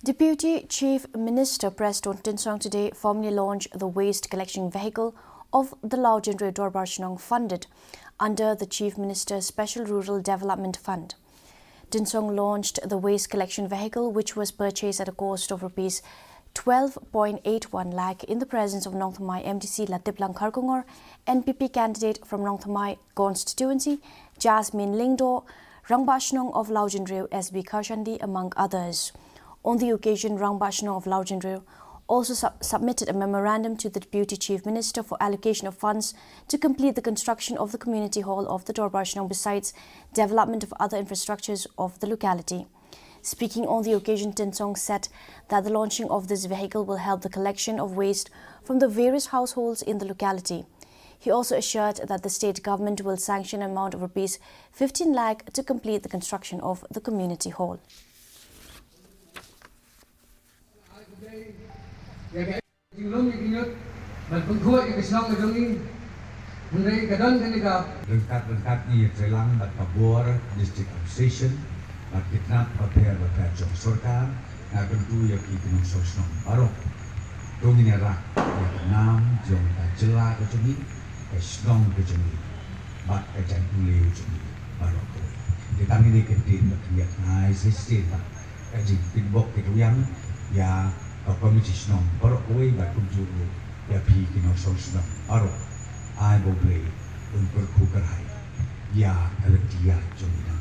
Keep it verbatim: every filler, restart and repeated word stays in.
Deputy Chief Minister Prestone Tynsong today formally launched the waste collection vehicle of the Lawjynriew Dorbar Shnong, funded under the Chief Minister's Special Rural Development Fund. Tynsong launched the waste collection vehicle, which was purchased at a cost of rupees twelve point eight one lakh in the presence of Nongthymmai M D C Latiplang Kharkongor, N P P candidate from Nongthymmai constituency, Jasmine Lyngdoh, Rangbah Shnong of Lawjynriew S B Kharshandi, among others. On the occasion, Rangbah Shnong of Lawjynriew also sub- submitted a memorandum to the Deputy Chief Minister for allocation of funds to complete the construction of the community hall of the Dorbar Shnong, besides development of other infrastructures of the locality. Speaking on the occasion, Tynsong said that the launching of this vehicle will help the collection of waste from the various households in the locality. He also assured that the state government will sanction an amount of rupees fifteen lakh to complete the construction of the community hall. Jinglong ïa ki ñiut ban pynkhuid ïa ka shnong ka jong ngi. Hynrei ka don kane ka ryngkat ryngkat ngi ïatreilang bad ka bor District Administration bad ki tnat bapher bapher jong sorkar. Nga kyntu ïa phi ki nongshong shnong baroh, to ngin ïarap ïa ka nam jong ka jylla ka jong ngi, ka shnong ka jong ngi bad ka jaitbynriew jong ngi baroh kawei. Te tang ine ka ktien ba phin ïatngai shisien bad ka jingpynbok pynriang ïa ka komiti shnong baroh kawei bad kumjuh ruh ïa phi ki nongshong shnong baroh. Ai ba U Blei un kyrkhu kyrhai ïa ka lynti ïaid jong ngi na